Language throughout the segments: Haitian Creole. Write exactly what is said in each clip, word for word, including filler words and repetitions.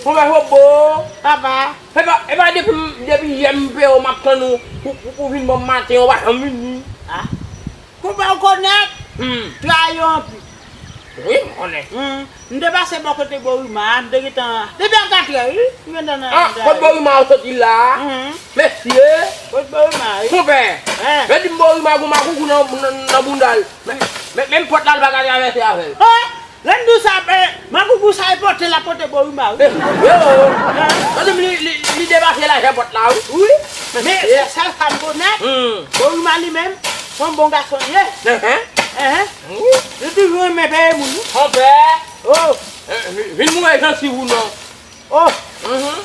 Konpè Fobo. Papa. E pa, e pa depi, depi yè m peye w, m ap tann ou pou, pou, pou vin ban m maten, ou pa janm vini. Ah. Konpè, ou konèt? Hmm. Trayi w anpil. Wi, m konnen. Hmm. M te pase bò kote Borima a, m te gentan, depi a katrè, wi. M gentan nan. Ah, kote Borima ou soti la? Hmm. Mesye. Kote Borima, wi. Konpè. Eh. Yo di m Borima gon makout nan, nan, nan bounda l. Men, men, menm pòt la, l pa ka travèse avè l. Ah! Lè m di w sa, eh, makout sa e pote, l ap pote Borima, wi. Eh, yo. Hein? Tande m li, li, li depase lajè pòt la, wi. Wi. Men, mesye, sèl sa m konèt, hmm, Borima li menm, se yon bon gason li ye. Enhen. Enhen. Wi. Li toujou renmen peye moun, wi. Konpè. Oh. Eh, vin, vin mouye jansiv ou non. Oh. Mhm.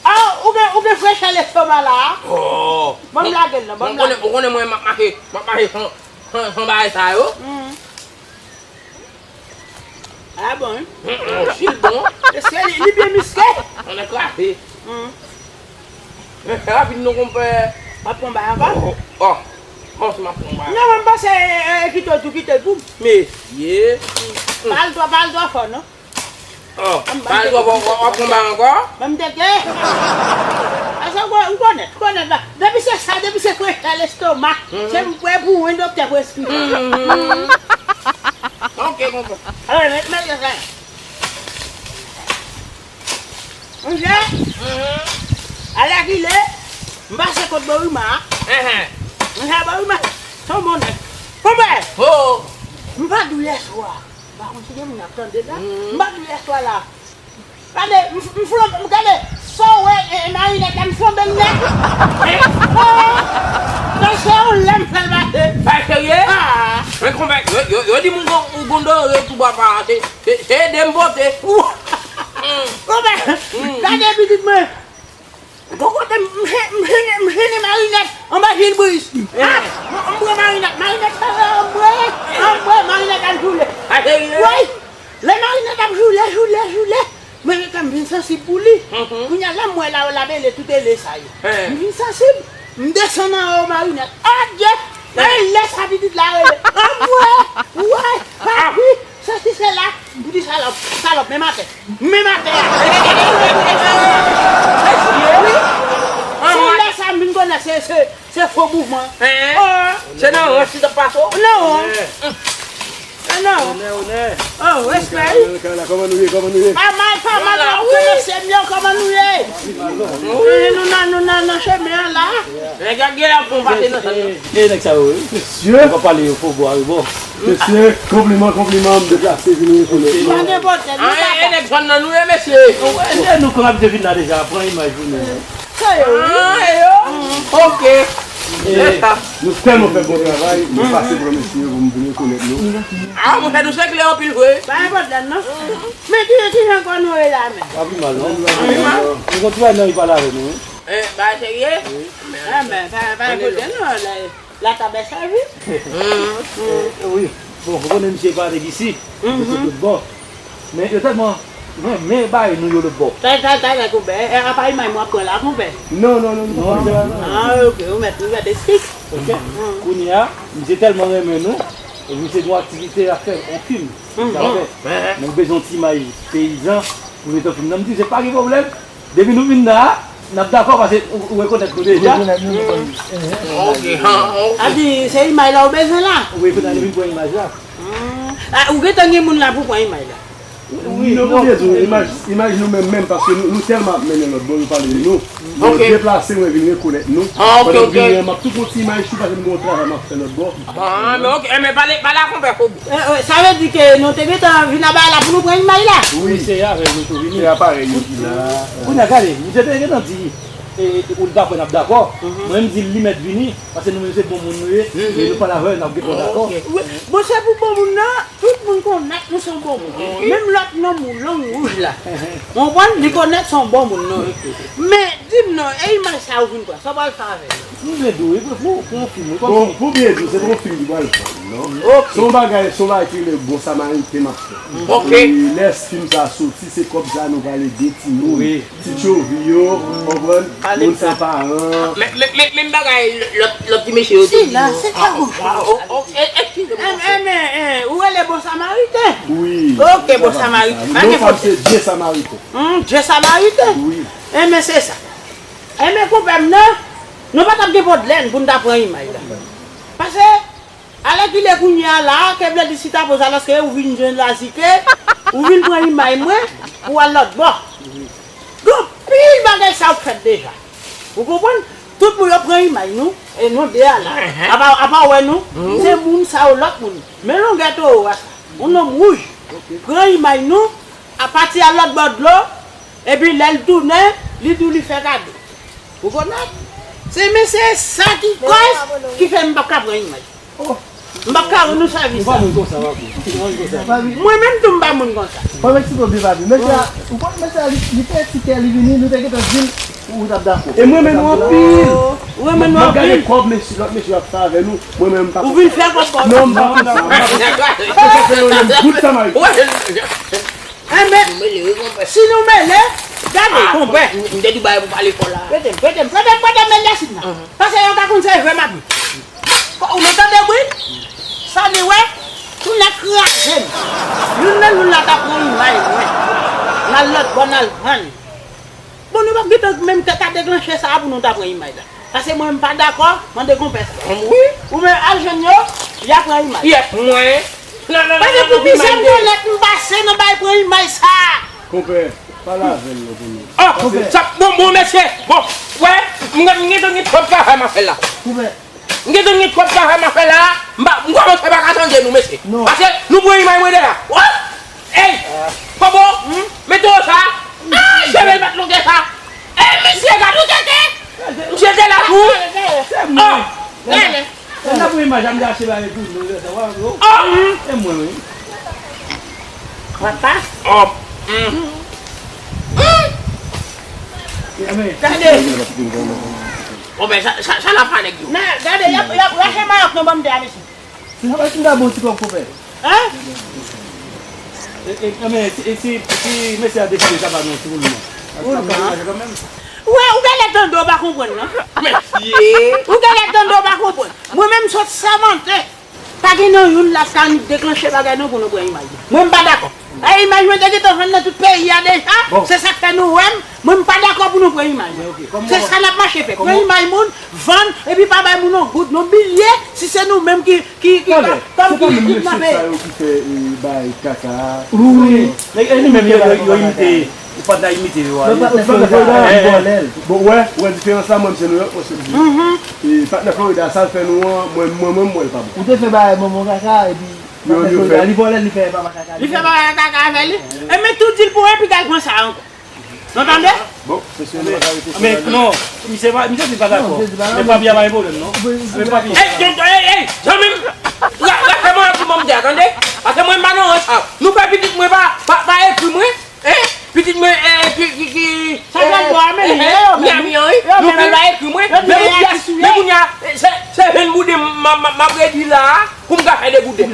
Ah, ou gen, ou gen frechè lestoma la, a? Oh. Ban m lage l non, ban m lage l. Ou konnen, ou konnen mwen, m ap mache, m ap mache san, san, san bagay sa yo. Mhm. Ah bon, wi. Mm, mm, si l bon. Mesye, li, li byen miske. Ann kraze. Mm. Men fè rapid non, konpè. W ap pran bay ankò? Oh, oh. Bon, si m ap pran bay. Non, mwen m panse, eh, eh, kite w tou, kite l pou m. Mesye. Pa al twò, pa al twò fò, non. Oh, pa al twò fò, w ap pran bay ankò? Ban m tete. Ase w konèt, konèt, ba. Depi se sa, depi se frechè lestoma, mhm, se pou, pou, pou yon doktè preskri. Mhm. Ok, konpè. Alò, men, men, men, Monchè, mhm, alèkile, m pase kot Borima a. Enhen. Monchè, Borima, se yon bon nèg. Konpè! Oh! M pa di w yèswa. M pa konn si gen moun ap tande la. Mhm. M pa di w yèswa la. Gade, m, m flanbe, m gade, sa w wè, e, e, Marinèt la, m flanbe l nèt. Oh! Sa se yon lè m fè l pase. Sa serye? Ah! Men konpè, yo, yo, yo di m ou gon, ou gon dore tou bwa pa, se, se, se ede m pote. Ou, konpè, gade pitit mwen. Gon kote m, m, m, m, m jwenn Marinèt anba Jilbris. Ah, m, m pran Marinèt, Marinèt, ah, m pran, m pran, Marinèt ap joule. Sa serye? Wi. Lè Marinèt ap joule, joule, joule, mwen gentan m vin sansib pou li. Mhm. Kounye a la m wè la yo labele tout ele sa yo. Eh. M vin sansib, m desann anwo Marinèt. Adye! Eh. Lè sa pitit la rele. Anmwe! Wè! Papi! Sesi sela! M di salòp, salòp, men m atè. Men m atè a. Wi. Se lè sa m vin konnen se, se, se fo mouvman. Hein? Oh. Se nan rans li t ap pase w? Non. Eh. Ah, non. Onè, onè. Oh, respè, wi. Kòman nou ye, kòman nou ye? Pa mal, pa mal, la, wi. Mesye m yo, kòman nou ye? Eh, nou nan, nou nan, nan chemen an la. Nèg la gen la pou pase nan sa. E nèg sa yo, wi. Mesye. Ou ka pale yo fo bwa, wi, bon. Mesye, konpliman, konpliman, m deplase vin rekonèt nou. Pa gen pwoblèm, non, papa. Ah, e, e nèg zòn nan nou ye, mesye. E nou konn abitye vin la deja, pran imaj pou nou. Sa yo, wi. Ah, e yo? Ok. E, nou tèlman fè bon travay, nou pase pran mesye yo pou m vin rekonèt nou. Ah, monchè, nou se kle anpil vre. Pa gen pwoblèm, non. Men ki, ki jan kò nou ye la menm? Pa pi mal, non. Pa pi mal. Nou konn travay nan rival avè nou, wi. Eh, bagay serye? Wi. Ah, men, pa, pa gen pwoblèm, non, la. Latab sèvi. Eh, wi. Bon, ou konnen misye pa nèg isi. Misye tout bon. Men yo tèlman renmen bay nou yo lòt bò. Talè, talè, talè, konpè. E, e, apa imaj mwen ap pran la, konpè? Non, non, non, non. Ah, ok, ou mèt, ou mèt esplik. Ok. Kounye a, misye tèlman renmen nou, e misye gen yon aktivite l ap fè, yon fim. L ap fè. Men nou bezwen yon ti imaj peyizan pou mete yon fim nan. M di, se pa gen pwoblèm. Depi nou vin la, n ap dakò, paske ou, ou rekonèt nou deja. Rekonèt nou, nou konn. Ok, ha, ok. A di, se imaj la ou bezwen la? Wi, kounye a nou vin pran imaj la. Hmm. Ah, ou gentan gen moun la pou pran imaj la? Wi, non, non, pou byen di w, imaj, imaj nou menm menm, paske nou, nou tèlman ap mennen lòt bò, yo pale de nou. Men yo deplase, mwen vin rekonèt nou. Ah, ok, ok. Pandan m vin, m ap tou pran ti imaj tou, paske m gen yon travay m ap fè lòt bò. Ah, men ok, eh, men pale, pale a konpè Fobo. Eh, eh, sa vle di ke nou te gentan vin anba la pou nou pran imaj la? Wi, se avè nou tou vini. Se aparèy yo ki la. Kounye a, gade, misye te gentan di, eh, eh, ou dakò, n ap dakò. Mhm. Mwen, m di li mèt vini, paske nou menm se bon moun nou ye, e nou pale avè l, n ap gentan dakò. Ok. Wi, bon, se pou bon moun nan, tout moun konn nèt nou se yon bon moun. Wi. Menm lòt nonm ou, long wouj la. Ou konprann? Li konn nèt se yon bon moun, non. Ok. Men, di m non, e imaj sa ou vin pran, sa w pral fè avè l? M vle di w, wi, pou, pou, pou yon fim, wi, kòmsi. Bon, pou byen di w, se pa yon fim ki pral vann, non. Ok. Se yon bagay, se yon bagay ki rele Bon Samariten m ap fè. Ok. E lè fim sa a soti, se kòb sa a nou pral ede timoun. Wi. Ti tchovi yo, konprann? Moun san paran. Men, men, men, men bagay lòt, lòt ti mesye yo te di nou. Sila, se kòb ou. Ah, oh, oh, oh, eh, eh, Enben, enben, en, ou rele Bon Samariten? Wi. Ok, Bon Samariten. Pa gen pwoblèm. Non, pa m se Dye Samariten. Hmm, Dye Samariten? Wi. Enben, se sa. Enben, konpè m nan, nou pa t ap gen pwoblèm pou n ta pran imaj la. Paske, alèkile kounye a la, ke vle di si ta poz alòske ou vin jwenn Lazike, ou vin pran imaj mwen, pou w al lòt bò. Gen anpil bagay sa yo k fèt deja. Ou konprann? Tout moun yo pran imaj nou, e nou de a la. Apa, apa w wè nou? Se moun sa yo, lòt moun. Men longè towo a sa. Yon nonm wouj. Pran imaj nou, a pati a lòt bò dlo, epi lè l tounen, li di w li fè kado. Ou konprann? Se, men se sa ki kòz ki fè m p ap ka pran imaj. M p ap ka rann nou sèvis sa. Mwen menm tou m pa moun konsa. Fò m eksplike w byen, papi. Mesye a, ou konn mesye a, li, li fè ti kè, li vini, nou te gentan di l, ou t ap dakò. E mwen menm anpil. Ou renmen nou anpil. M ap gade kòb mesye, lòt mesye ap fè avè nou. Mwen menm m pa konsa. Ou vin fè kòb kòb. Non, m pa konsa. M pa konsa. Se sa fè yo rele m Good Samaritan. Enben, si nou mele, gade, konpè. M te di w bagay pou pale fò la. Prete m, prete m, prete m, prete m, men Yasin nan. Paske yo ka konn se vre m ap di. Ou nou tande bri? Sa li wè? Tou nèg kraze m. Youn nan youn la ta pran imaj mwen. N al lòt bò, n al vann. Bon, nou p ap gentan menm ta deklanche sa a pou nou ta pran imaj la. Paske mwen, m pa dakò, mande konpè sa. Wi. Ou menm al jwenn yo, y a pran imaj. Yèp, mwen. Paske pou pizè m konèt m pase nan bay pran imaj sa a. Konpè, pale avè l non pou nou. Ah, sa, bon, bon, mesye. Bon, wè, m gen, m gen, gen twòp travay m ap fè la. Konpè. M gen, gen twòp travay m ap fè la. M pa, m kòmanse pa ka tande nou, mesye. Non. Paske nou pran imaj mwen deja. Wè! Ey! Kòbo! Mete w sa! Ah, cheve l pa t longè sa! Ey, mesye, gade w tete! Misye te la tou! Se mwen. Ah, gade. Lè n ap pran imaj la, m te achte bagay pou nou, lè sa, w ap wè. Ah! Se mwen, wi. Papa. Oh. Mm. Gade. Bon, men, sa, sa, sa n ap fè nèg yo? Men, gade, y ap, y ap rache mayòk nan banm tè a, mesye. Sa va ti dabo ti kòb konpè. Hein? E, e, men, si, si, si mesye a deside sa pa nan ti woulman. Woulman. Ou wè, ou genlè tande w pa konprann, non? Mesye. Ou genlè tande w pa konprann. Mwen menm sot sèmante. Pa gen nan youn la k ka deklanche bagay non pou nou pran imaj. Mwen m pa dakò. E imaj mwen te gentan vann nan tout peyi a deja. Bon. Se sa k fè nou wè m. Mwen m pa dakò pou nou pran imaj. Se sa n ap mache fè. Pran imaj moun, vann, epi pa bay moun yon goud, non bilye, si se nou menm ki, ki, ki, kòm ki kidnape. Sa yo ki fè, e, bay kaka. Wi. E, e li menm yo, yo, yo imite. Ou pa t la imite yo a. Patnè Florida a, li vòlè l. Bon, wè, wè diferans la, mwen, se Nouyòk, mwen, se Brooklyn. E, patnè Florida, sa l fè nou an, mwen, mwen, mwen, m wè l pa bon. Ou te fè bagay bonbon kaka, epi patnè Florida, li vòlè l, li fè papa kaka. Li fè papa kaka avè li. E men tou di l pou epi kal pran sa ankò. Nou tande? Bon, mesye, nou pa ka rete. Men non, misye pa, misye di pa dakò. Men papi a pa gen pwoblèm, non. Men papi. Ey, ey, ey, zanmi m. Rache mwen pou mwen, tande? Paske mwen, m pa nan rans sa. Nou fè pitit mwen pa, pa, pa ekri mwen. Hein? Pitit mwen, eh, ki, ki, ki, sa pral bò a, men, eh, eh, Miami an, wi. Nou fè l pa ekri mwen. Men kounye a, men kounye a, eh, se, se venn bouden m, m, m, m ap redwi la a, pou m ka fè de bouden.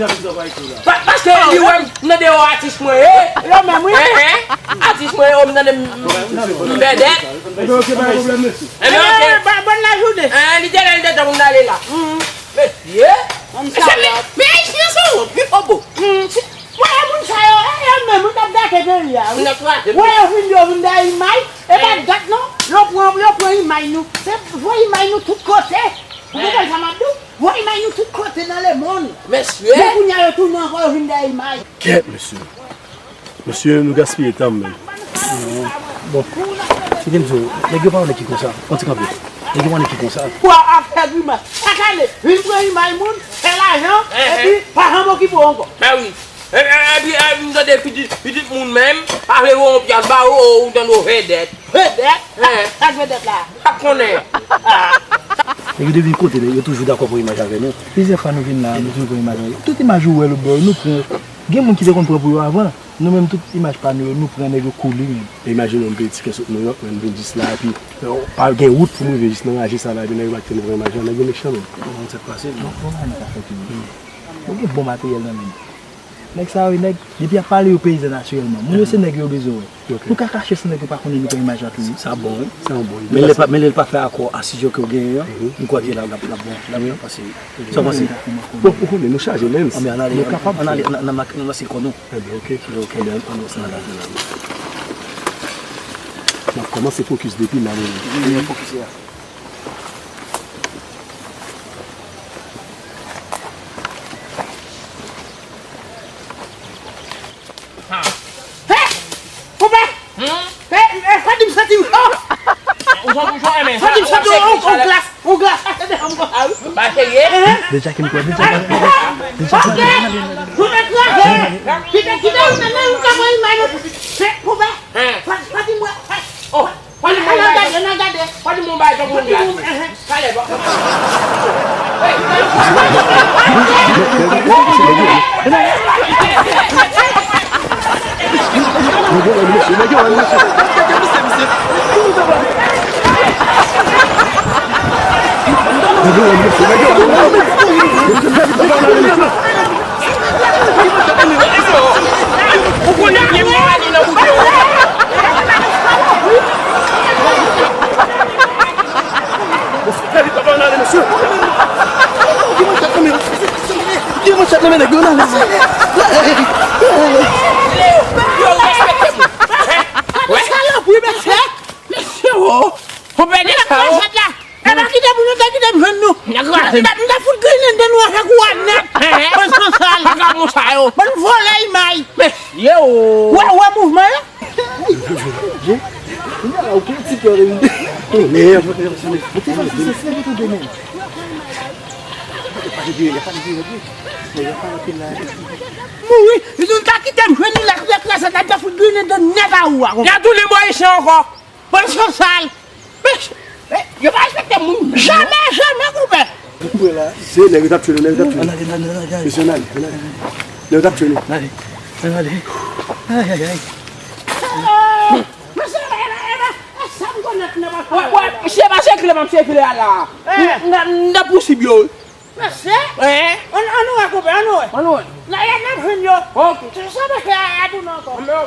Pa, paske li wè m nan deyò atis mwen ye. Yo menm, wi. Hein, hein? Atis mwen ye, m tande m, m, m bèdèt. Enben, ok, pa gen pwoblèm, mesye. Enben, ok. Enben, ba, bòn lajounen. Hein, li te lè l te tan pou n ale la. Mesye. Men, men Ayisyen se wont, wi, Kòbo. Mwen, e moun sa yo, e yo menm, wi, k ap gate peyi a, wi. Wè, yo vin, yo vin dèyè imaj, e pa gat non, yo pran, yo pran imaj nou. Se voye imaj nou tout kote. Ou konprann sa m ap di w? Voye imaj nou tout kote nan lemonn. Mesye. Men kounye a, yo tounen ankò, yo vin dèyè imaj. Kèt, mesye. Mesye, nou gaspiye tan, menm. Bon, se te m di w, nèg yo pa yon nèg ki konsa. Yon ti kanpe. Nèg yo pa yon nèg ki konsa. Pou ap fè grimas. Chak ane, vin pran imaj moun, fè lajan, epi pa janm okipe w ankò. Ben wi. E, e, epi, e, m tande pitit, pitit moun menm, pa vle voye yon pyas ba ou, ou tande w vedèt. Vedèt? Hein. Sa k vedèt la? Pa konnen. Nèg yo depi kote, yo toujou dakò pran imaj avè nou. Plizyè fwa nou vin la, nou toujou pran imaj avè yo. Tout imaj ou wè lòt bò yo, nou pran. Gen moun ki te konn pran pou yo avan. Nou menm, tout imaj pa nou yo, nou pran nèg yo kou li menm. Imajine w, m peye tikè sot Nouyòk, men m vin jis la, epi, euh, pa gen wout pou m rive jis nan raje sa la, epi nèg yo pa kite nou pran imaj la, nèg yo mechan menm. Bon, tèt pase, non? Bon, bon, nou ka fè tou. Nou gen bon materyèl nan men nou. Nèg sa yo, nèg, depi y ap pale, yo peyizan natirèlman. Moun yo se nèg yo bezwen wè. Nou ka kache san nèg yo pa konnen nou pran imaj la tou wi. Sa bon wi. Sa yon bon ide. Men lè pa, men lè l pa fè akò asij yo ke w genyen an, m kwè ke l ap, l ap, l ap bon. L ap pase. Sa w panse? Bon, ou konnen, nou chaje, men nou kapab. Ann ale, ann ale, ann ale, ann ale, ann ale, ann ale, ann ale, ann ale. Ebyen, oke. Ebyen, oke, ann ale, ann ale. M ap kòmanse fokis depi la, men. Fokis la. Hey! Konpè! Hey, hey, Fadim, Fadim! Oh! Ou jan, ou jan, men. Fadim, Fadim, on, on glas, on glas. Ba serye? Deja ki m kwè, deja. Ok. Konpè kraze. Kite, kite, ou nan, nan, ou ka pran imaj. Hey, konpè. Fa-, Fadim, wè. Oh. Pale moun bagay. Ann al gade, ann al gade. Pale moun bagay, tankou moun gade. Talè, bon. Ou konnen ale mwen ale nan bouche ou. Fè vit, papa, n ale, mesye. Gen manchèt nan men, gen manchèt nan men nèg yo, n ale. Yo respekte moun. Wè. Salopri, mesye. Mesye, oh. Konpè, nèg sa yo. E pa kite pou nou te kite m jwenn nou. Nèg kraze. M ta, m ta fout grenn anndan nou avèk ou a nèt. Bann sansal. Vakabon sa yo. Bann vòlè imaj. Mesye, oh. Wè, wè mouvman yo. Kounye a la, ou kritik yo, men. Mouri, nou ta kite m jwenn nou la, kounya kraze, n ap fout grenn anndan nèt a ou a. Y a tounen bò ichi ankò. Bann sansal. Mesye, yo pa respekte moun. Jamè, jamè, konpè. Ou wè la, se nèg yo t ap tchwe nou, nèg yo t ap tchwe nou. Ann ale, ann ale, ann ale. Mesye, ann ale, ann ale. Nèg yo t ap tchwe nou. Ann ale, ann ale. Ay, ay, ay. Mesye, e, e, e, e, sa m konn ap nan pa. Wè, wè, se pa sekle m ap sekle a la. Eh. M, m, m nan pousib yo. Mesye? Eh? Ann, ann nou wè, konpè, ann nou wè. Ann nou wè. N a, n ap jwenn yo. Ok. Se sa mesye a, a tounen ankò. Ann nou.